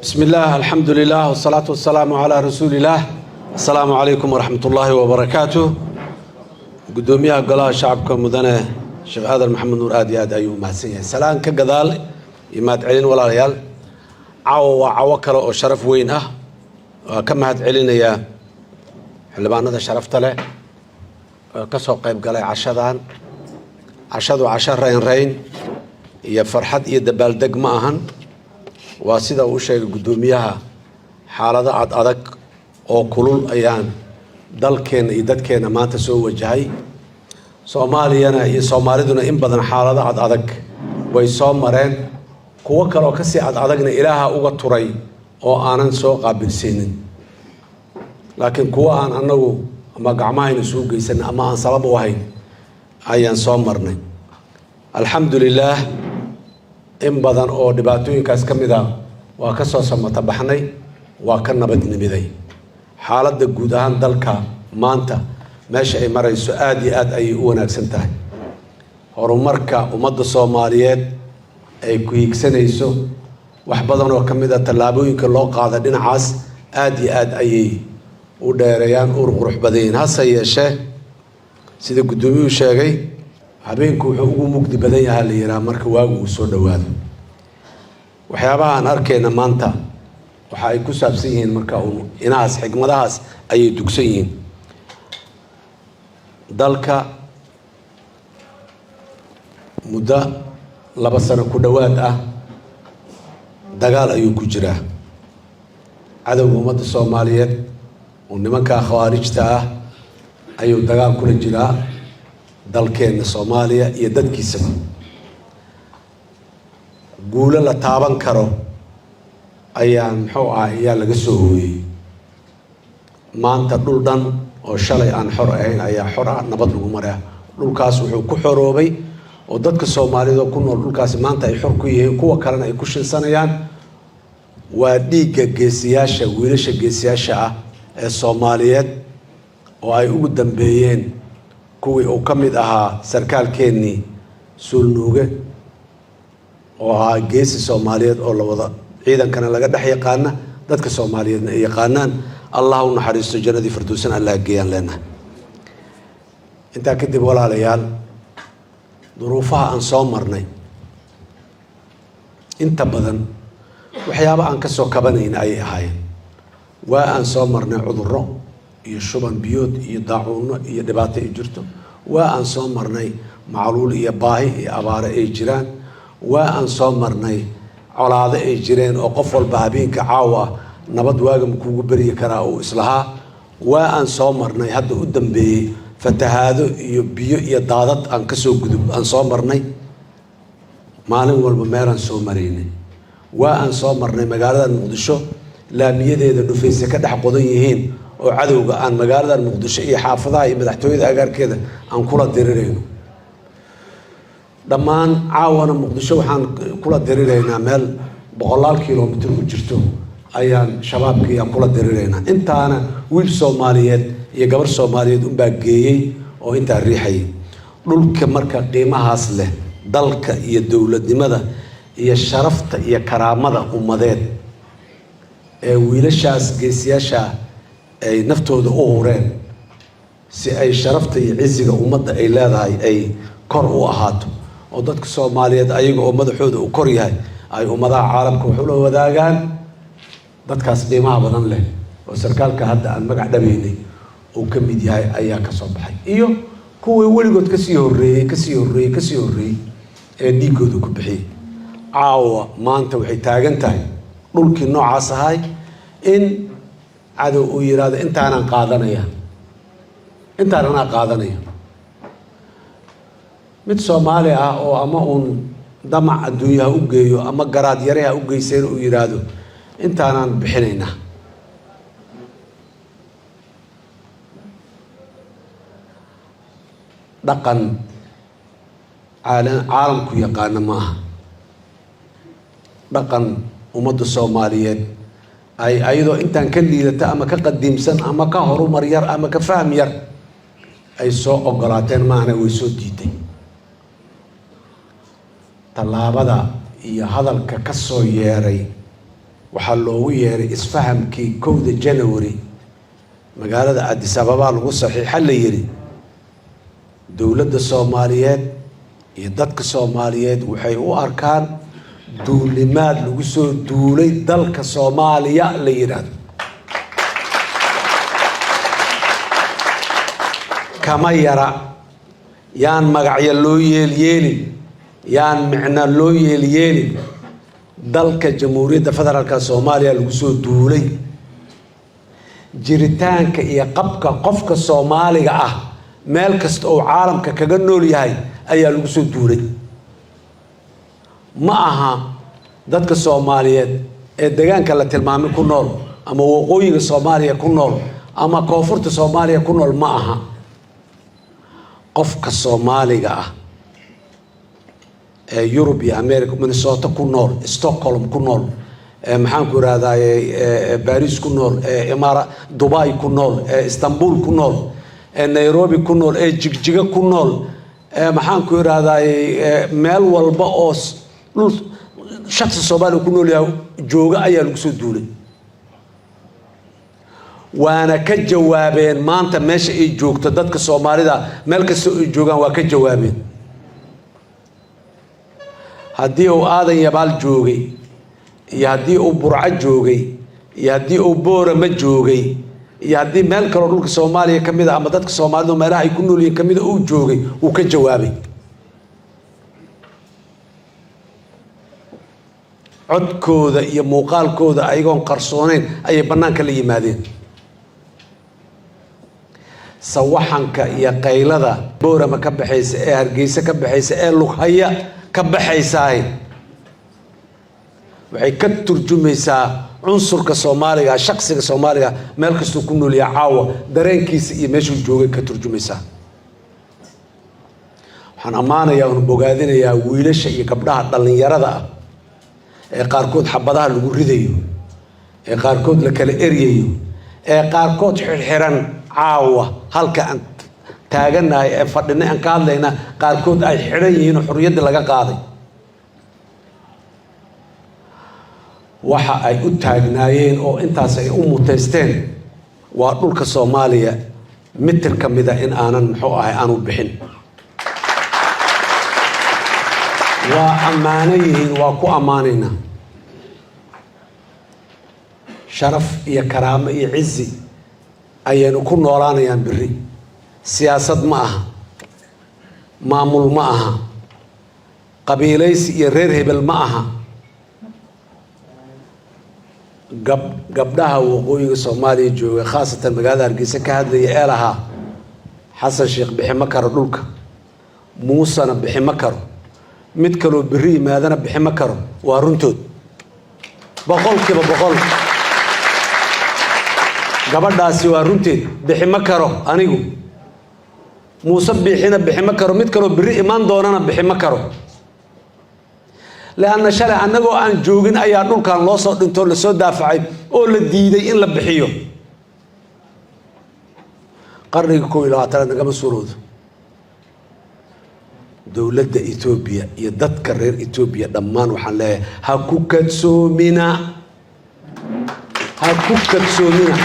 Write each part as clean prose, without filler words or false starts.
Bismi illaah, alxamdu lilah, wasalaatu wasalaamu calaa rasuuli illaah. Assalaamu calaykum waraxmat ullaahi wabarakaatu. Guddoomiyaha Golaha Shacabka, mudane Sheekh Aadan Maxamed Nuur, aad iyo aad ayuu umahadsan yahay. Salaan ka gadaal iyo mahad celin, walaalayaal, caawa waa cawo kale oo sharaf weyn ah. Waa ka mahad celinayaa xildhibaanada sharafta leh oo ka soo qayb galay cashadan. Cashadu casho rayn rayn iyo farxad iyo dabaaldeg ma ahan. Waa sida uu sheegay guddoomiyaha, xaalado ad adag oo kulul ayaan dalkeenna iyo dadkeenna maanta soo wajahay. Soomaaliyana iyo Soomaaliduna in badan xaalado ad adag way soo mareen, kuwo kaleoo kasii ad adagna Ilaaha uga turay oo aanan soo qaabilsiinin, laakiin kuwo aan anagu ama gacmahayna suu geysan ama aan sabab u ahayn ayaan soo marnay. Alxamdu lilaah, in badan oo dhibaatooyinkaas ka mid a waa ka soo samata baxnay, waa ka nabadnimiday. Xaaladda guud ahaan dalka maanta meesha ay marayso aada iyo aad ayay u wanaagsan tahay. Horumarka ummadda Soomaaliyeed ay ku hiigsanayso, wax badan oo ka mid a tallaabooyinka loo qaada dhinacaas aada iyo aad ayay u dheereeyaan, ur qurux badan yihiin. Hase yeeshee, sida guddoomiyuhu sheegay, habeenku wuxuu ugu mugdi badan yahaa la yihaha marka waagu uu soo dhowaado. Waxyaabaha aan arkayna maanta waxa ay ku saabsan yihiin marka uun inahaas, xigmadahaas ayay dugsan yihiin. Dalka muddo 2 sano ku dhowaad ah dagaal ayuu ku jiraa. Cadowga ummadda Soomaaliyeed oo nimankaa Khawaarijta ah ayuu dagaal kula jiraa dalkeenna Soomaaliya iyo dadkiisaba. Guulo la taaban karo ayaa, muxuu ah, ayaa laga soo hooyey. Maanta dhul dhan oo shalay aan xor ahayn ayaa xor ah, nabad lagu maraya. Dhulkaas wuxuu ku xoroobay oo dadka Soomaaliyed oo ku nool dhulkaasi maanta ay xor ku yihiin, kuwa kalena ay ku shinsanayaan, waa dhiigga geesiyaasha, wiilasha geesiyaasha ah ee Soomaaliyeed, oo ay ugu dambeeyeen kuwii uu ka mid ahaa sarkaalkeennii Suulnuuge, oo ahaa geesi Soomaaliyeed oo la wada ciidankana laga dhex yaqaana, dadka Soomaaliyeedna ay yaqaanaan. Allah u naxariisto, jannadii Firdowsan Allah geeyaan leenahay. Intaa kadib, walaalayaal, duruufaha aan soo marnay inta badan waxyaaba aan ka soo kabanayn ayay ahaayeen. Waa aan soo marnay cudurro iyo shuban biyood iyo daacuunno iyo dhibaato ay jirto. Waa aan soo marnay macluul iyo baahi iyo abaare ay jiraan. Waa aan soo marnay colaado ay jireen oo qof walba habeenka caawa nabad waagama kuugu beryi karaa uu islahaa. Waa aan soo marnay hadda u dambeeyey fatahaado iyo biyo iyo daadad aan kasoo gudub aan soo marnay. Maalin walba meelaan soo maraynay. Waa aan soo marnay magaalada Muqdisho laamiyadeeda dhufayse ka dhex qodan yihiin oo cadowga aan magaalada Muqdisho iyo xaafadaha iyo madaxtooyada agaarkeeda aan kula dirirayno. Dhammaan caawana Muqdisho waxaan kula diriraynaa meel boqolaal kilomitr u jirto ayaan Shabaabkii aan kula diriraynaa. Intaana wiil Soomaaliyeed iyo gabar Soomaaliyeed unbaa geeyey oo intaa riixayay. Dhulka marka qiimahaas leh, dalka iyo dowladnimada iyo sharafta iyo karaamada ummadeed ee wiilashaas geesiyaasha ay naftooda u hureen si ay sharafta iyo cisiga ummadda ay leedahay ay kor u ahaato, oo dadka Soomaaliyeed ayaga oo madaxooda uu kor yahay ay ummadaha caalamka wax ula wadaagaan, dadkaas qiimaha badan leh oo sarkaalka hadda aan magac dhabaynay uu ka mid yahay ayaa ka soo baxay, iyo kuwii weligood kasii horreeyey, kasii horreeyey, kasii horreeyey ee dhiiggooda ku bixiyey. Caawa maanta waxay taagan tahay dhulkii noocaas ahay in cadow uu yidhaahdo, "Intaanaan qaadanaya, intaan anaa qaadanaya." Mid Soomaali ah oo ama uun damac adduunyaha u geeyo ama garaad yareha u geyseen uu yidhaahdo, "Intaanaan bixinaynaa." Dhaqan caalamku yaqaano ma aha. Dhaqan ummadda Soomaaliyeed ay ayadoo intaan ka liidata ama ka qadiimsan ama ka horumar yar ama ka faham yar ay soo ogolaateen maahna, way soo diiday. Tallaabada iyo hadalka ka soo yeeray Waxaa loogu yeeray isfahamkii 1da January magaalada Addis Ababa lagu saxiixa. La yiri dowladda Soomaaliyeed iyo dadka Soomaaliyeed waxay u arkaan duulimaad lagu soo duulay dalka Soomaaliya la yidhaahdo. Kama yara, yaan magacyo loo yeelyeelin, yaan micno loo yeelyeelin. Dalka Jamhuuriyadda Federaalka Soomaaliya lagu soo duulay, jiritaanka iyo qabka qofka Soomaaliga ah meel kasta oo caalamka kaga nool yahay ayaa lagu soo duulay. Ma aha dadka Soomaaliyeed ee degaanka la tilmaamay ku nool, ama waqooyiga Soomaaliya ku nool, ama koonfurta Soomaaliya ku nool, ma aha. Qofka Soomaaliga ah ee Yurub iyo America, Minnesota ku nool, Stockholm ku nool, maxaan ku irahdaye, Baris ku nool, imaara Dubai ku nool, Istanbul ku nool, Nairobi ku nool, ee Jigjiga ku nool, maxaan ku irahdaye, meel walba oo dhul shaksi Soomaaliya ku nool yahay jooga ayaa lagu soo duulay, waana ka jawaabeen. Maanta meesha ay joogto dadka Soomaalida meel kasta ay joogaan waa ka jawaabeen. Haddii uu Aadan Yabaal joogay, iyo haddii uu Burco joogay, iyo haddii uu Boorama joogay, iyo haddii meel kaloo dhulka Soomaaliya ka mid a ama dadka Soomaalidu meelaha ay ku nool yihiin ka mida uu joogay, wuu ka jawaabay. Codkooda iyo muuqaalkooda ayagoon qarsooneyn ayay bannaanka la yimaadeen. Sawaxanka iyo qaylada Boorama ka baxaysa, ee Hargeysa ka baxaysa, ee Lughaya ka baxaysaay waxay ka turjumaysaa cunsurka Soomaaliga, shaksiga Soomaaliga meel kastuu ku noolyaha caawa dareenkiisa iyo meeshuu joogay ka turjumaysaa. Waxaan ammaanayaa oon bogaadinayaa wiilasha iyo gabdhaha dhallinyarada ah ee qaarkood xabadaha lagu ridayo, ee qaarkood la kala eryayo, ee qaarkood xirxiran. Caawa halka aan taaganahay ee fadhinay aan ka hadlayna qaarkood ay xidhan yihiin oo xorriyaddii laga qaaday. Waxa ay u taagnaayeen oo intaas ay u muteysteen waa dhulka Soomaaliya mitir ka mida in aanan muxuu ahay aanu bixin. Waa ammaano yihiin, waa ku ammaanaynaa. Sharaf iyo karaamo iyo cizi ayaynu ku noolaanayaan berri. Siyaasad ma aha, maamul ma aha, qabiilaysi iyo reer hebel ma aha. Gabdhaha waqooyiga Soomaaliya jooga, khaasatan magaalada Hargeysa, ka hadlaya ee lahaa Xasan Sheekh bixi ma karo dhulka, Muusena bixi ma karo, mid kaloo berri yimaadana bixi ma karo, waa runtood 100%. Gabadhaasi waa runteed. Bixi ma karo anigu, Muuse biixina bixi ma karo, mid kaloo berri imaan doonana bixi ma karo. Leanna shalay annagoo aan joogin ayaa dhulkan loo soo dhintoo lasoo daafacay oo la diiday in la bixiyo. Qarniga 21aad nagama suuroodo. Dowladda Etoobiya iyo dadka reer Etoobiya dhammaan waxaan leeyahay, ha ku kadsoomina, ha ku kadsoomina.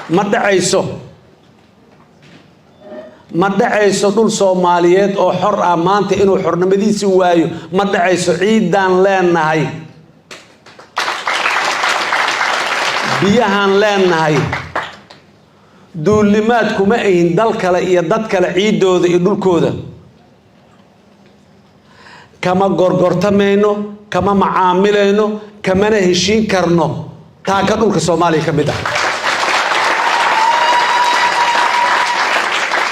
Ma dhacayso, ma dhacayso. Dhul Soomaaliyeed oo xor ah maanta inuu xornimadiisi waayo ma dhacayso. Ciiddaan leenahay, biyahaan leenahay, duulimaad kuma ahin dal kale iyo dad kale ciiddooda iyo dhulkooda. Kama gorgortamayno, kama macaamilayno, kamana heshiin karno taaka dhulka Soomaaliya ka mid ah.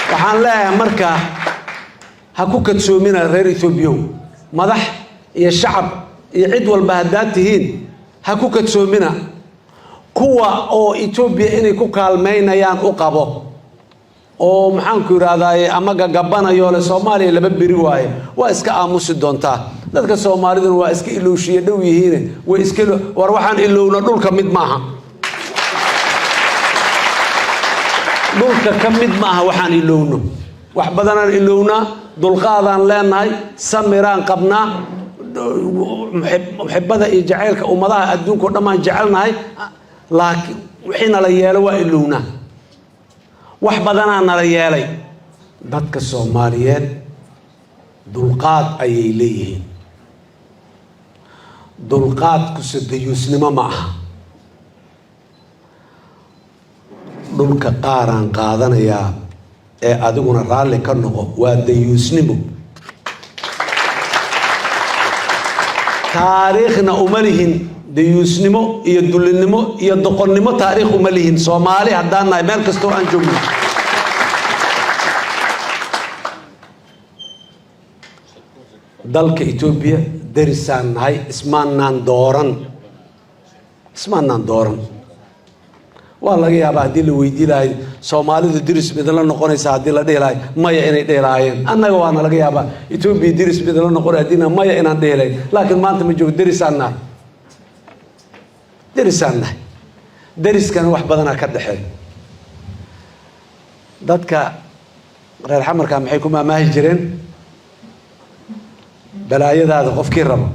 Waxaan leeyahay marka, ha ku kadsoomina reer Etoobiyow, madax iyo shacab iyo cid walba haddaad tihiin, ha ku kadsoomina kuwa oo Etoobiya inay ku kaalmaynayaan u qabo oo maxaanku yidhahdaaye ama gagabanayo le Soomaaliya laba beri waaye waa iska aamusi doontaa. Dadka Soomaaliduna waa iska ilowshiye dhow yihiine, way iska war. Waxaan ilowna dhulka mid maaha, dhulka ka mid ma aha. Waxaan ilowno wax badanaan ilownaa, dulqaadaan leenahay, samiraan qabnaa. Muxibada iyo jacaylka ummadaha adduunka o dhan baan jecelnahay, laakiin wixii nala yeelo waa ilownaa. Wax badanaa nala yeelay. Dadka Soomaaliyeed dulqaad ayay leeyihiin. Dulqaadkuse dayuusnimo ma aha. Dhulka qaaraan qaadanayaa ee adiguna raalli ka noqo waa dayuusnimo. Taariikhna uma lihin dayuusnimo iyo dullinimo iyo doqonnimo. Taariikh uma lihin Soomaali haddaan nahay, meel kastoo aan joogno. Dalka Etoobiya derisaan nahay, ismaanaan dooran, ismaanaan dooran. Waa laga yaabaa haddii la weydii lahay Soomaalidu deris midla noqonaysa, haddii la dhihi lahay maya inay dhihi lahaayeen. Annaga waana laga yaabaa Etoobiya deris midla noqonay haddii maya inaan dhihi lahayn, laakiin maanta ma joogo. Derisaan nahay, derisaan nahay. Deriskana wax badanaa ka dhexeey. Dadka reer Xamarka maxay ku maamaahi jireen? Balaayadaada qofkii rabo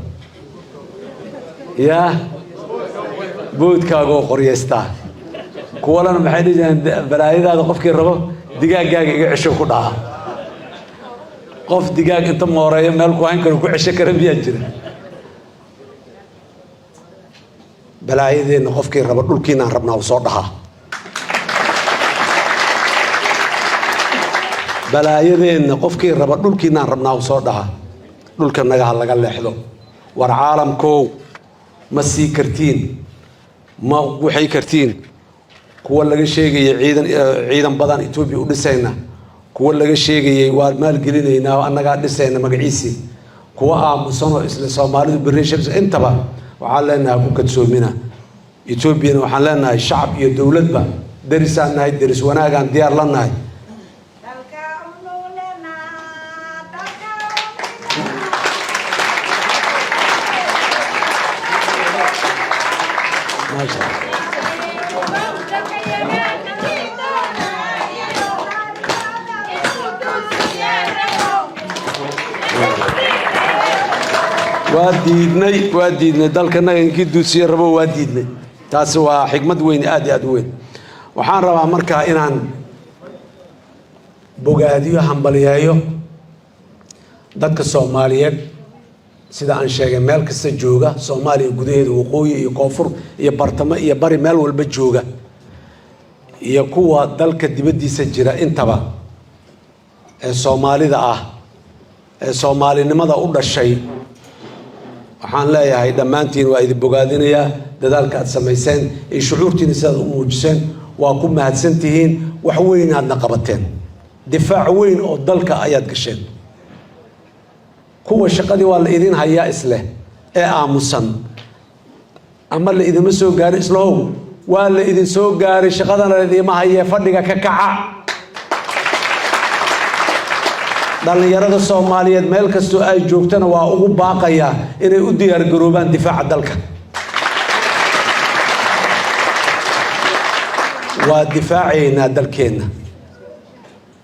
yaa boodkaagoo qoryeystaa. Kuwalana maxay dhihi jireen? Balaayadaada qofkii rabo digaaggaaga iga cesho ku dhaca. Qof digaag inta mooreeyo meel ku hayn karo ku cesho kara miyaa jira? Balaayadeenna qofkii rabo dhulkiinaan rabnaa u soo dhahaa. Balaayadeenna qofkii raba dhulkiinaan rabnaa u soo dhahaa. Dhulka naga ha laga leexdo. War caalamkow, ma sii kartiin, ma waxay kartiin. Kuwa laga sheegayay ciidan, ciidan badan Etoobiya u dhisayna, kuwa laga sheegayay waa maalgelinaynaa oo annagaa dhisayna magaciisii, kuwa aamusan oo isla Soomaalidu berri shams, intaba waxaan leenahay ku kadsoomina. Etoobiyana waxaan leenahay shacab iyo dowladba derisaan nahay, deris wanaagaan diyaar la nahay. Maasha Allah. Waa diidnay, waa diidnay. Dalkanaga inkii duudsiye rabo waa diidnay. Taasi waa xikmad weyn, aad iyo aad u weyn. Waxaan rabaa markaa inaan bogaadiyo, hambaliyeeyo dadka Soomaaliyeed, sida aan sheegay, meel kasta jooga Soomaaliya gudaheeda, waqooyi iyo koonfur iyo bartamo iyo bari, meel walba jooga, iyo kuwa dalka dibaddiisa jira intaba, ee Soomaalida ah, ee soomaalinimada u dhashay. Waxaan leeyahay dhammaantiin waa idin bogaadinayaa dadaalka aad samayseen iyo shucuurtiina sidaad u muujiseen. Waa ku mahadsan tihiin. Wax weyn aadna qabateen, difaac weyn oo dalka ayaad gasheen. Kuwa shaqadii waa la idin hayaa isleh ee aamusan ama la idinma soo gaarin islahow, waa la idin soo gaaray, shaqadana la idiima hayee, fadhiga ka kaca. Dhallinyarada Soomaaliyeed meel kastoo ay joogtana waa ugu baaqayaa inay u diyaargaroobaan difaaca dalka. Waa difaacaynaa dalkeenna,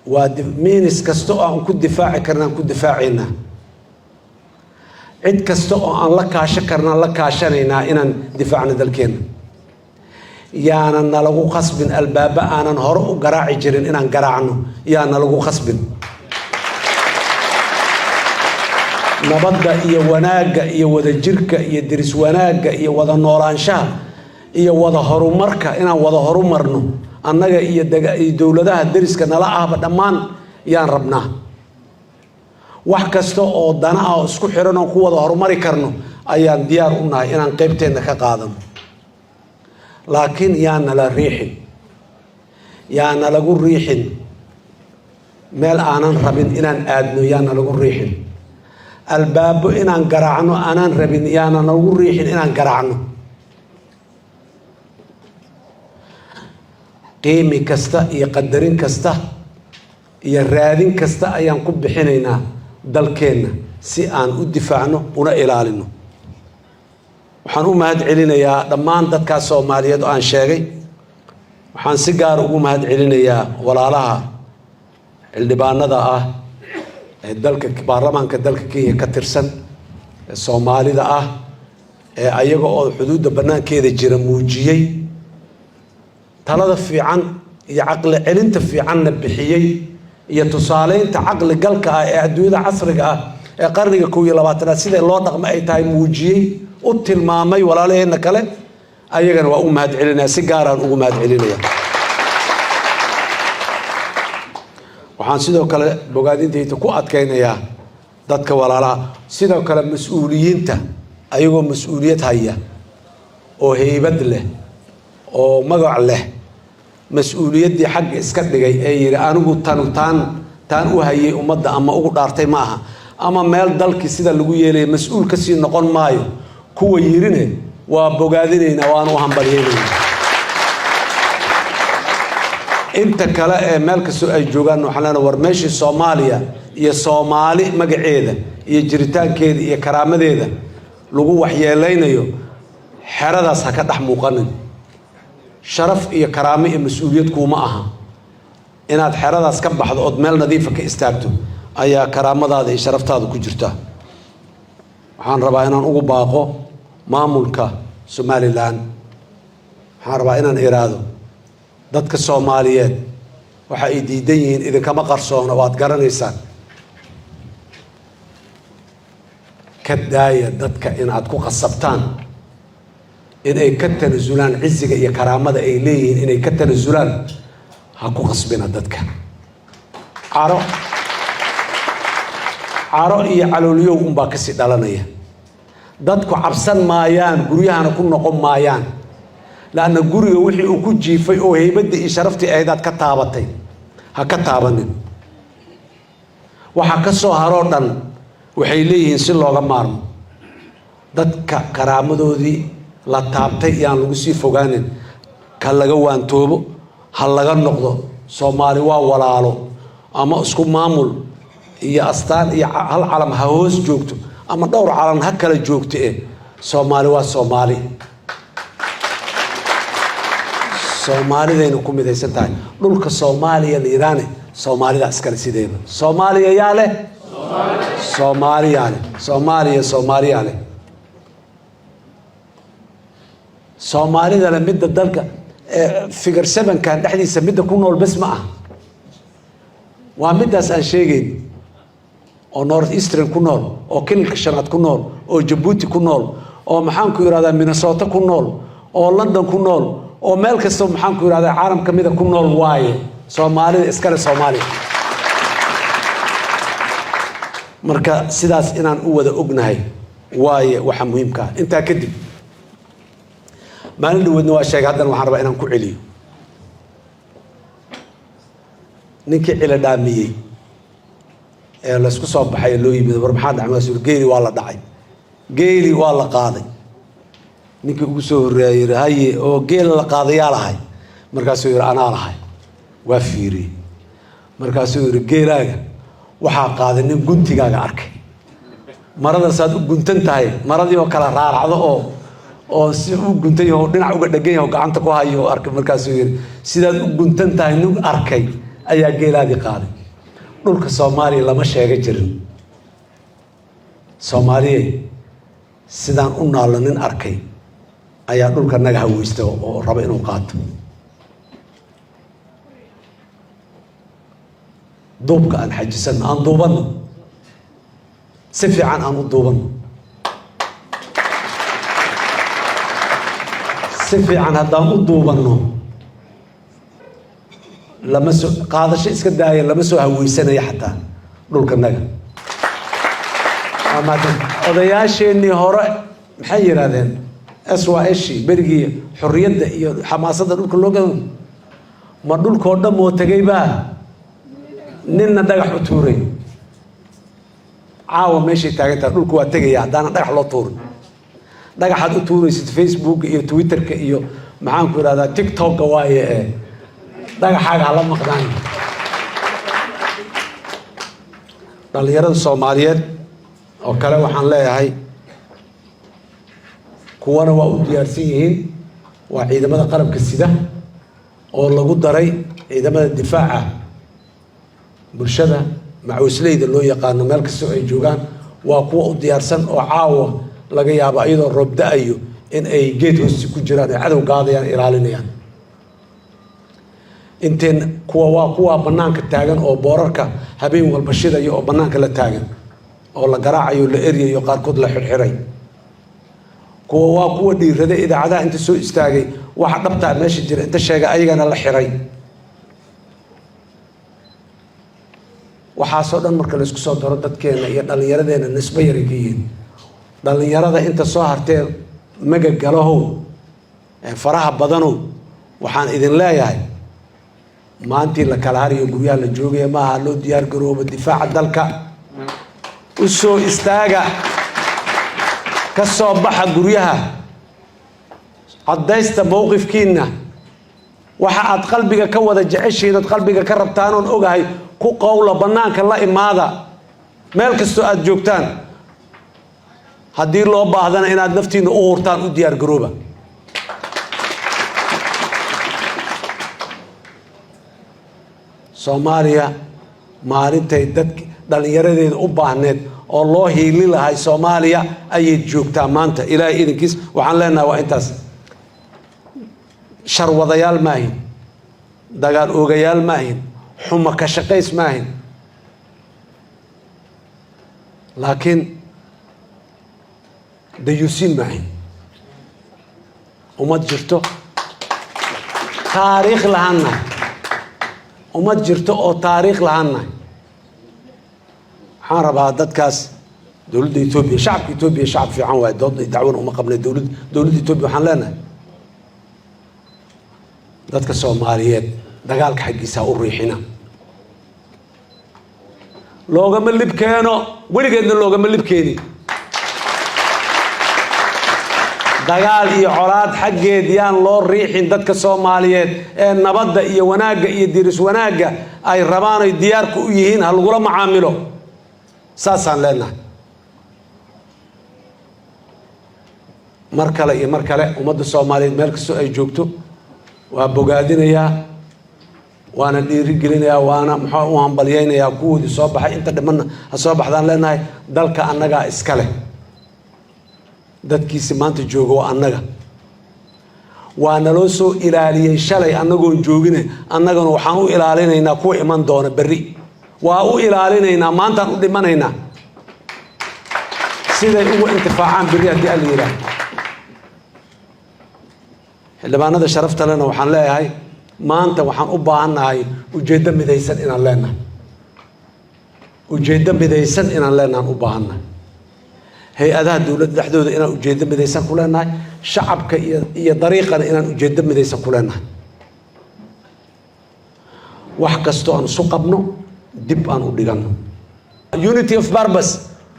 waa miinis kasta oo aan ku difaaci karnaan ku difaacaynaa, cid kasta oo aan la kaashan karnaan la kaashanaynaa inaan difaacno dalkeenna. Yaanan nalagu khasbin albaaba aanan hore u garaaci jirin inaan garaacno, yaa nalagu khasbin. Nabadda iyo wanaagga iyo wadajirka iyo deris wanaagga iyo wada noolaanshaha iyo wada horumarka, inaan wada horumarno annaga iyo iyo dowladaha deriska nala ahba dhammaan yaan rabnaa. Wax kasta oo dana ah oo isku xiran oon ku wada horumari karno ayaan diyaar u nahay inaan qaybteenna ka qaadano, laakiin yaan nala riixin, yaa nalagu riixin meel aanan rabin inaan aadno, yaa nalagu riixin albaabo inaan garaacno aanan rabin, yaana nagu riixin inaan garaacno. Qiimi kasta iyo qadarin kasta iyo raadin kasta ayaan ku bixinaynaa dalkeenna si aan u difaacno una ilaalino. Waxaan u mahad celinayaa dhammaan dadkaas Soomaaliyeed oo aan sheegay. Waxaan si gaar ugu mahad celinayaa walaalaha xildhibaanada ah ee dalka, baarlamaanka dalka Kenya ka tirsan Soomaalida ah ee ayaga oo xuduudda bannaankeeda jira muujiyey talada fiican iyo caqli celinta fiicanna bixiyey iyo tusaaleynta caqli galka ah ee adduunyada casriga ah ee qarniga 21aad sida loo dhaqmo ay tahay muujiyey, u tilmaamay walaalaheenna kale, ayagana waa ugu mahad celinaya, si gaaraan ugu mahad celinaya. Waxaan sidoo kale bogaadintayda ku adkaynayaa dadka walaalaha, sidoo kale mas-uuliyiinta, ayagoo mas-uuliyad haya oo heybad leh oo magac leh, mas-uuliyaddii xagga iska dhigay ee yidhi anigu tanu taan taan u hayay ummadda ama ugu dhaartay ma aha, ama meel dalkii sida lagu yeelaya mas-uul kasii noqon maayo kuwa yirine, waa bogaadinaynaa, waanu u hambalyeynayna. Inta kale ee meel kastoo ay joogaan waxaan leenahay, war meeshii Soomaaliya iyo Soomaali magaceeda iyo jiritaankeeda iyo karaamadeeda lagu waxyeeleynayo, xeradaas ha ka dhex muuqanin. Sharaf iyo karaamo iyo mas-uuliyad kuuma aha. Inaad xeradaas ka baxdo ood meel nadiifa ka istaagto ayaa karaamadaada iyo sharaftaada ku jirta. Waxaan rabaa inaan ugu baaqo maamulka Somaliland, waxaan rabaa inaan iraahdo dadka Soomaaliyeed waxa ay diidan yihiin idinkama qarsoona, waad garanaysaan. Ka daaya dadka inaad ku qasabtaan inay ka tanasulaan ciziga iyo karaamada ay leeyihiin, inay ka tanasulaan ha ku qasbina dadka. Caro caro iyo calooliyow unbaa kasii dhalanaya. Dadku cabsan maayaan, guryahana ku noqon maayaan, laanna guriga wixii uu ku jiifay oo heybaddii iyo sharaftii ahayd aad ka taabatay, ha ka taabanin. Waxa ka soo haroo dhan waxay leeyihiin si looga maarmo. Dadka karaamadoodii la taabtay yaan lagu sii fogaanin, ka laga waantoobo, ha laga noqdo. Soomaali waa walaalo, ama isku maamul iyo astaan iyo hal calam ha hoos joogto ama dhowr calan ha kala joogto, eh Soomaali waa Soomaali, Soomaalidayna ku midaysan tahay. Dhulka Soomaaliya la yidhaane Soomaalida iskale sideeba. Soomaaliya yaa leh? Soomaaliyaa leh. Soomaaliya Soomaaliyaa leh. Soomaalida le midda dalka figure sevenkan dhexdiisa midda ku nool bes ma ah, waa middaas aan sheegayn oo North Eastern ku nool, oo Kililka Shanaad ku nool, oo Jabuuti ku nool, oo maxaan ku yidhahdaa Minnesota ku nool, oo London ku nool, oo meel kastoo maxaan ku yidhahdaa caalam ka mida ku nool waaye. Soomaalida iskale Soomaaliya. Marka sidaas inaan u wada ognahay waaye waxa muhiimka ah. Intaa kadib, maalin dhaweedna waa sheegay, haddana waxaan rabaa inaan ku celiyo. Ninkii cilo dhaamiyey ee laysku soo baxay ee loo yimid, war maxaa dhacay? Maasuul geeli waa la dhacay, geeli waa la qaaday. Ninkii ugu soo horreeya yidhi, haye, oo geela la qaaday yaa lahay? Markaasuu yidhi, anaa lahay. Waa fiiriyey, markaasuu yidhi, geelaaga waxaa qaaday nin guntigaaga arkay, marada saad u guntan tahay, maradii oo kala raaracdo oo si u guntan yaho, dhinac uga dhegan yaho, gacanta ku hayo arkay. Markaasuu yidhi, sidaad u guntan tahay nin arkay ayaa geelaadii qaaday. Dhulka Soomaaliya lama sheega jirin. Soomaaliyey, sidaan u naallo nin arkay ayaa dhulka naga haweysta oo raba inuu qaato. Duubka aan xajisanno, aan duubanno, si fiican aan u duubanno, si fiican haddaan u duubanno, lama soo qaadasho iska daaya, lama soo haweysanaya xataa dhulka naga. Odayaasheennii hore maxay yidhahdeen? S y s berigii xorriyadda iyo xamaasadda dhulka loo gado, ma dhulkoo dhan oo tegay baa ninna dhagax u tuuray? Caawa meeshay taagan tahay, dhulku waa tegaya haddaana dhagax loo tuurin. Dhagaxaad u tuuraysid Facebook iyo Twitterka iyo maxaan ku idhahdaa TikTokka waaye, ee dhagaxaaga hala maqnaan. Dhallinyarada Soomaaliyeed oo kale waxaan leeyahay, kuwana waa u diyaarsan yihiin, waa ciidamada qalabka sida oo lagu daray ciidamada difaaca bulshada, macuusleyda loo yaqaano, meel kastoo ay joogaan Waa kuwa u diyaarsan oo caawa laga yaabo iyadoo roob da-ayo in ay geed hoosti ku jiraan, ay cadow gaadayaan, ilaalinayaan. Inteen kuwa waa kuwa banaanka taagan oo boorarka habeen walba shidaya oo banaanka la taagan oo la garaacayo, la eryayo, qaarkood la xirxiray. Kuwa waa kuwa dhiirada idaacadaha inta soo istaagay waxa dhabtaa meesha jira inta sheegay, ayagana la xiray. Waxaasoo dhan marka laysku soo daro, dadkeena iyo dhallinyaradeenna nisbo yaray ka yihiin. Dhallinyarada inta soo hartee magagalahow ee faraha badanow, waxaan idin leeyahay, maantii la kala hariyo guryaha la joogaya maaha. Loo diyaar garoobo difaaca dalka, u soo istaaga, ka soo baxa guryaha, caddaysta mowqifkiina. Waxa aad qalbiga ka wada jeceshihiin ood qalbiga ka rabtaan oon ogahay ku qowla, bannaanka la imaada meel kastoo aada joogtaan. Haddii loo baahdana inaad naftiina u hurtaan u diyaar garooba. Soomaaliya maalintay dadk dhallinyaradeeda u baahneed oo loo hiili lahay Soomaaliya ayay joogtaa maanta, Ilaahay idinkiis. Waxaan leenahay waa intaas. Sharwadayaal maahin, dagaal oogayaal maahin, xumo ka shaqays maahin, laakiin dayuusiin maahin. Ummad jirto taariikh lahaannahay, ummad jirto oo taariikh lahaannahay. Waxaan rabaa dadkaas dowladda Etoobiya, shacabka Etoobiya shacab fiican waaye, dood dacwana uma qabnay. Dowladda Etoobiya waxaan leenahay, dadka Soomaaliyeed dagaalka xaggiisa ha u riixina. Loogama lib keeno, weligeedna loogama lib keeni. Dagaal iyo colaad xaggeed yaan loo riixin dadka Soomaaliyeed ee nabadda iyo wanaagga iyo diris wanaagga ay rabaan ay diyaarka u yihiin ha lagula macaamilo, saasaan leenahay. Mar kale iyo mar kale, ummadda Soomaaliyeed meel kastoo ay joogto waa bogaadinayaa, waana dhiirigelinayaa, waana muxuu u hambalyaynayaa kuwoodii soo baxay. Inta dhimanna ha soo baxdaan leenahay. Dalka annagaa iska leh, dadkiisi maanta jooga waa annaga. Waa naloo soo ilaaliyey shalay annagoon joogine, annagana waxaan u ilaalinaynaa kuwa iman doona berri. Waa u ilaalinaynaa, maantaan u dhimanaynaa siday ugu intifaacaan berri haddii Alla yidhaah. Xildhibaanada sharafta lena waxaan leeyahay, maanta waxaan u baahannahay ujeeddo midaysan inaan leenahay, ujeeddo midaysan inaan leenahan u baahannahay. Hay-adaha dowladda dhexdooda inaan ujeeddo midaysan ku leenahay, shacabka iyo dariiqana inaan ujeeddo midaysan ku leenahay. Wax kastoo aan isu qabno dib aan u dhiganno. Unity of purpose,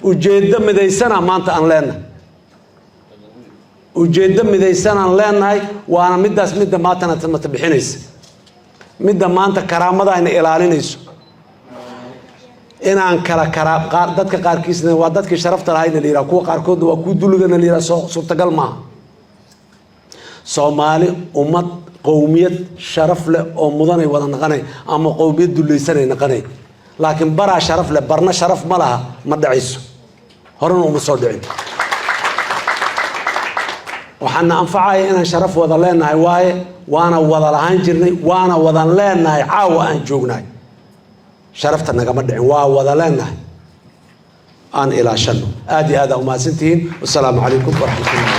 ujeeddo midaysana maanta aan leenahay, ujeeddo midaysanaan leenahay. Waana middaas midda maantana mata bixinaysa, midda maanta karaamada ayna ilaalinayso. Inaan kala karaa qaar dadka qaarkiisna waa dadkii sharafta lahayna la yidhaha, kuwa qaarkoodna waa kuwa dulligana la yidhaha, soo suurtagal maaha. Soomaali ummad qowmiyad sharaf leh oo mudanay wada naqanay ama qowmiyad dullaysanay naqanay, laakiin baraa sharaf leh barna sharaf ma laha, ma dhacayso, horena uma soo dhicin. Waxaana anfacaya inaan sharaf wada leenahay waaye, waana wada lahaan jirnay, waana wadan leenahay. Caawa aan joognahay sharafta nagama dhicin, waa wada leenahay, aan ilaashano. Aad iyo aad aa umahadsantihiin. Wasalaamu calaykum waraxmat ullah.